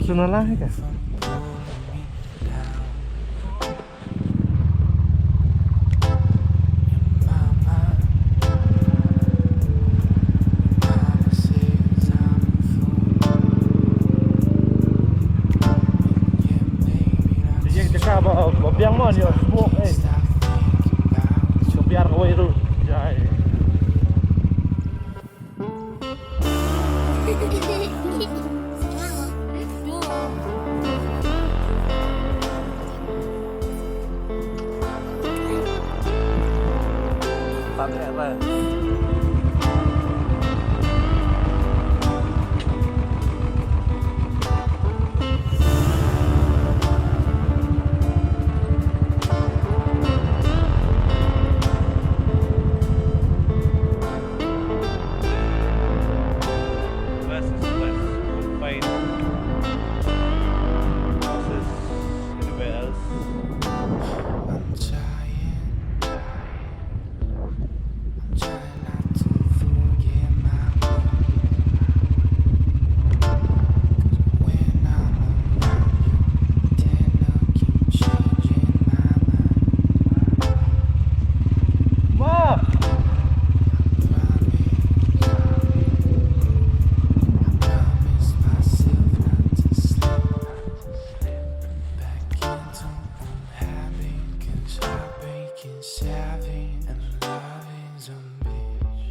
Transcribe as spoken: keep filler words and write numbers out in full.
Sunalah ka. Ïa ka jaka ba, ba biang mo, ïa smoke, eh. Ka biar kawei ruh. Jai. West is west. Fine. Houses anywhere else. I'm trying, I'm trying not to forget my roots. 'Cause when I'm around you, I tend to keep changing my mind. Ma! I promise, I promise myself not to slip back into unhappy, 'cause heartbreak is heavy and love is a bitch.